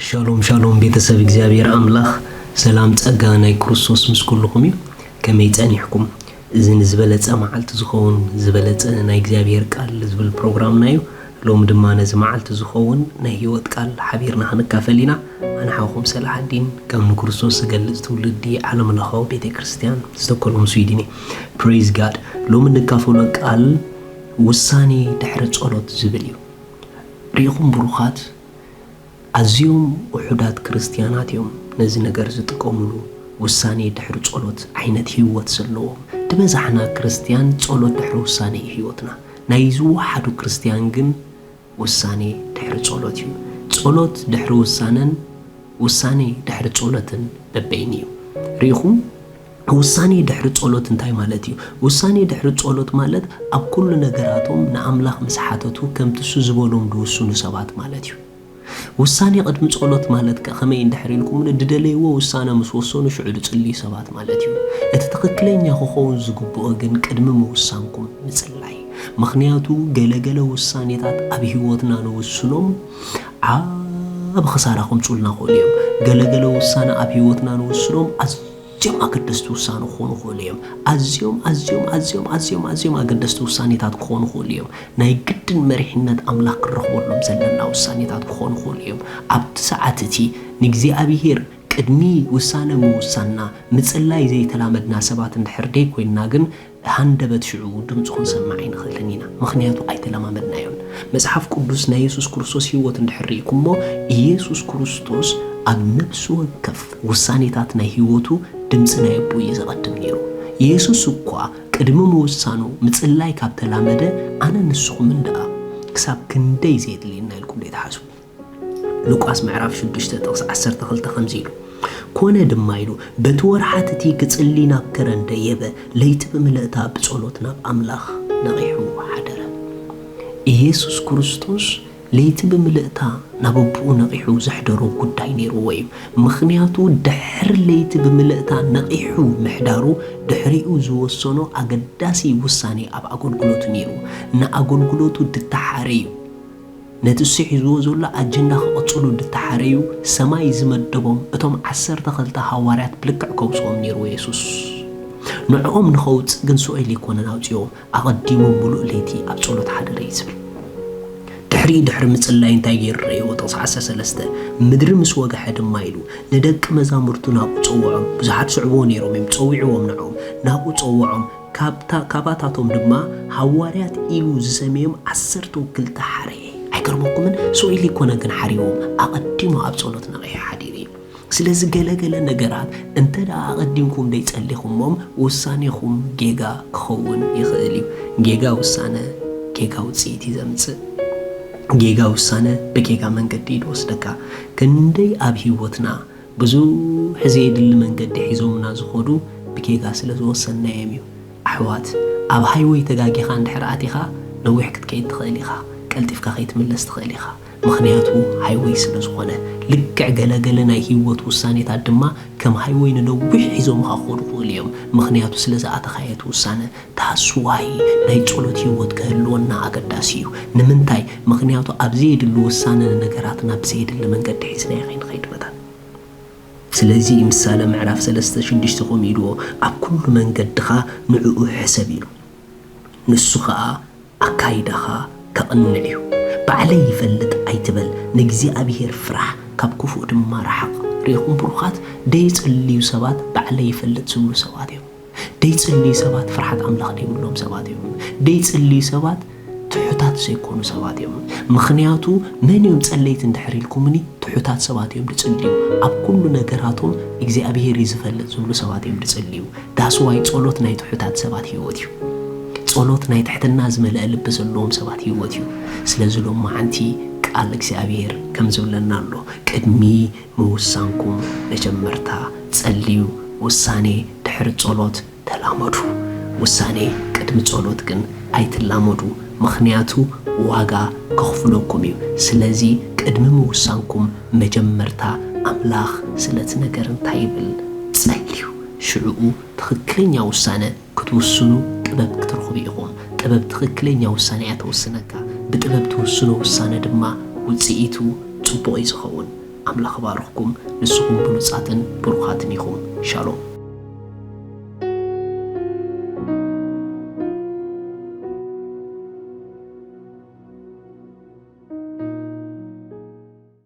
ሻሎም ሻሎም ቤተሰብ እግዚኣብሔር ኣምላኽ ሰላም ጸጋ ናይ ክርስቶስ ምስ ኩልኹም እዩ። ከመይ ጸኒሕኩም? እዚ ንዝበለጸ መዓልቲ ዝኸውን ዝበለጸ ናይ እግዚኣብሔር ቃል ዝብል ፕሮግራምና እዩ። ሎሚ ድማ ነዚ መዓልቲ ዝኸውን ናይ ህይወት ቃል ሓቢርና ክንካፈል ኢና። ኣነ ሓውኹም ሰላሓዲን ካብ ንክርስቶስ ዝገልጽ ትውልዲ ዓለም ለኻዊ ቤተ ክርስቲያን ስቶኮልም ስዊድን እዩ። ፕሬዝ ጋድ። ሎሚ እንካፈሎ ቃል ውሳኔ ድሕሪ ጸሎት ዝብል እዩ። ርኢኹም ብሩኻት፣ ኣዝዮም ውሑዳት ክርስትያናት እዮም ነዚ ነገር ዝጥቀምሉ። ውሳኔ ድሕሪ ጸሎት ዓይነት ህይወት ዘለዎም። እቲ በዛሕና ክርስትያን ጸሎት ድሕሪ ውሳኔ እዩ ህይወትና። ናይ ዝወሓዱ ክርስትያን ግን ውሳኔ ድሕሪ ጸሎት እዩ። ጸሎት ድሕሪ ውሳነን ውሳኔ ድሕሪ ጸሎትን በበይኑ እዩ። ርኢኹም? ውሳኔ ድሕሪ ጸሎት እንታይ ማለት እዩ? ውሳኔ ድሕሪ ጸሎት ማለት ኣብ ኩሉ ነገራቶም ንኣምላኽ ምስ ሓተቱ ከምቲ እሱ ዝበሎም ዝውስኑ ሰባት ማለት እዩ። ውሳኔ ቅድሚ ጸሎት ማለት ከ ከመይ እንድሕር ኢልኩም ዝደለይዎ ውሳነ ምስ ወሰኑ ሽዑ ዝጽልዩ ሰባት ማለት እዩ። እቲ ትኽክለኛ ክኸውን ዝግብኦ ግን ቅድሚ ምውሳንኩም ምጽላይ። ምኽንያቱ ገለገለ ውሳኔታት ኣብ ህይወትና ንውስኖም ዓቢ ክሳራ ከምጽኡልና ክእሉ እዮም። ገለገለ ውሳነ ኣብ ህይወትና ንውስኖም ኣዝዮም ኣገደስቲ ውሳነ ክኾኑ ክእሉ እዮም። ኣዝዮም ኣዝዮም ኣዝዮም ኣዝዮም ኣዝዮም ኣገደስቲ ውሳኔታት ክኾኑ ክእሉ እዮም። ናይ ግድን መሪሕነት ኣምላኽ ክንረኽበሎም ዘለና ውሳኔታት ክኾኑ ክእሉ እዮም። ኣብቲ ሰዓት እቲ ንእግዚኣብሔር ቅድሚ ውሳነ ምውሳንና ምጽላይ ዘይተላመድና ሰባት እንድሕር ደይኮይንና ግን ሃንደበት ሽዑ ድምፁ ክንሰምዕ ኣይንኽእልን ኢና፣ ምኽንያቱ ኣይተለማመድናዮን። መጽሓፍ ቅዱስ ናይ የሱስ ክርስቶስ ህይወት እንድሕር ርኢኩሞ፣ ኢየሱስ ክርስቶስ ኣብ ነፍሲ ወከፍ ውሳኔታት ናይ ህይወቱ ድምፂ ናይ ኣቦኡ እዩ ዘቐድም ነይሩ። ኢየሱስ እኳ ቅድሚ ምውሳኑ ምጽላይ ካብ ተላመደ፣ ኣነ ንስኹምን ደኣ ክሳብ ክንደይ ዘየድልየና ኢልኩም ዶ ትሓስቡ? ሉቃስ ምዕራፍ ሽዱሽተ ጥቕሲ ዓሰርተ ክልተ ከምዚ ኢሉ፣ ኮነ ድማ ኢሉ፣ በቲ ወርሓት እቲ ክጽሊ ናብ ከረን ደየበ፣ ለይቲ ብምልእታ ብጸሎት ናብ ኣምላኽ ነቒሑ ሓደረ። ኢየሱስ ክርስቶስ ለይቲ ብምልእታ ናብ ኣቦኡ ነቒሑ ዘሕደሮ ጉዳይ ነይርዎ እዩ። ምኽንያቱ ድሕሪ ለይቲ ብምልእታ ነቒሑ ምሕዳሩ ድሕሪኡ ዝወሰኖ ኣገዳሲ ውሳኔ ኣብ ኣገልግሎቱ ነይሩ። ንኣገልግሎቱ ድተሓረ እዩ። ነቲ እሱ ሒዝዎ ዘሎ ኣጀንዳ ክቕጽሉ ድተሓረዩ ሰማይ ዝመደቦም እቶም ዓሰርተ ክልተ ሃዋርያት ብልክዕ ከውጽኦም ነይርዎ የሱስ። ንዕኦም ንኸውጽእ ግን ስቕ ኢሉ ኣይኮነን ኣውጺኦም፣ ኣቐዲሙ ምሉእ ለይቲ ኣብ ጸሎት ሓደረ እዩ ዝብል። ድሕሪኡ ድሕሪ ምጽላይ እንታይ ገይሩ ረእይዎ? ጥቕሲ ዓሰርተ ሰለስተ፣ ምድሪ ምስ ወግሐ ድማ ኢሉ ንደቂ መዛሙርቱ ናብኡ ጸውዖም። ብዙሓት ስዕብዎ ነይሮም እዮም፣ ጸዊዕዎም ንዕኦም፣ ናብኡ ጸውዖም። ካብታ-፣ ካባታቶም ድማ ሃዋርያት ኢሉ ዝሰመዮም ዓሰርተ ክልተ ሓረየ። ኣይገርመኩምን? ስቕ ኢሉ ኣይኮነ ግን ሓርይዎም፣ ኣቐዲሙ ኣብ ጸሎት ነቒሑ ሓዲሩ እዩ። ስለዚ ገለገለ ነገራት እንተ ደኣ ኣቐዲምኩም ዘይጸሊኹሞም ውሳኔኹም ጌጋ ክኸውን ይኽእል እዩ። ጌጋ ውሳነ ጌጋ ውጽኢት እዩ ዘምጽእ። ጌጋ ውሳነ ብጌጋ መንገዲ እዩ ዝወስደካ። ክንደይ ኣብ ህይወትና ብዙሕ ዘየድሊ መንገዲ ሒዞምና ዝኸዱ ብጌጋ ስለ ዝወሰንናዮም እዩ። ኣሕዋት፣ ኣብ ሃይወይ ተጋጊኻ እንድሕር ኣቲኻ ነዊሕ ክትከይድ ትኽእል ኢኻ፣ ቀልጢፍካ ከይትምለስ ትኽእል ኢኻ። ምኽንያቱ ሃይወይ ስለ ዝኾነ። ልክዕ ገለገለ ናይ ህይወት ውሳኔታት ድማ ከም ሃይወይ ንነዊሕ ሒዞምኻ ክኸዱ ይኽእሉ እዮም። ምኽንያቱ ስለ ዝኣተኻዮ እቲ ውሳነ። ታስዋይ ናይ ጸሎት ህይወት ክህልወና ኣገዳሲ እዩ። ንምንታይ? ምኽንያቱ ኣብ ዘየድሊ ውሳነ ንነገራትና ብዘየድሊ መንገዲ ሒዝናዮ ከይንኸይድ መታን። ስለዚ ምሳሌ ምዕራፍ ሰለስተ ሽዱሽተ ከምኡ ኢልዎ፣ ኣብ ኩሉ መንገድኻ ንዕኡ ሕሰብ ኢሉ። ንሱ ኸኣ ኣካይዳኻ ከቕንዕ እዩ። ባዕለይ ይፈልጥ ኣይትበል፣ ንእግዚኣብሔር ፍራሕ፣ ካብ ክፉእ ድማ ርሓቕ። ርኢኹም ብሩኻት፣ ደይጽልዩ ሰባት ባዕለይ ይፈልጥ ዝብሉ ሰባት እዮም። ደይጽልዩ ሰባት ፍርሓት ኣምላኽ ደይብሎም ሰባት እዮም። ደይጽልዩ ሰባት ትሑታት ዘይኮኑ ሰባት እዮም። ምኽንያቱ መን እዮም ጸለይቲ እንድሕር ኢልኩምኒ፣ ትሑታት ሰባት እዮም ዝጽልዩ። ኣብ ኩሉ ነገራቶም እግዚኣብሔር እዩ ዝፈልጥ ዝብሉ ሰባት እዮም ዝጽልዩ። ዳስዋይ ጸሎት ናይ ትሑታት ሰባት ህይወት እዩ። ጸሎት ናይ ትሕትና ዝመልአ ልቢ ዘለዎም ሰባት ህይወት እዩ። ስለዚ ሎማዓንቲ ቃል እግዚኣብሔር ከም ዝብለና ኣሎ፣ ቅድሚ ምውሳንኩም መጀመርታ ጸልዩ፣ ውሳኔ ድሕሪ ጸሎት ተላመዱ። ውሳኔ ቅድሚ ጸሎት ግን ኣይትላመዱ፣ ምኽንያቱ ዋጋ ከኽፍለኩም እዩ። ስለዚ ቅድሚ ምውሳንኩም መጀመርታ ኣምላኽ ስለቲ ነገር እንታይ ይብል ጸልዩ። ሽዕኡ ትኽክለኛ ውሳነ ክትውስኑ ጥበብ ክትረኽቡ ኢኹም። ጥበብ ትኽክለኛ ውሳነ እያ ተውስነካ። ብጥበብ ትውስኖ ውሳነ ድማ ውጽኢቱ ጽቡቕ እዩ ዝኸውን። ኣምላኽ ባርኽኩም። ንስኹም ብሉጻትን ብሩኻትን ኢኹም። ሻሎም።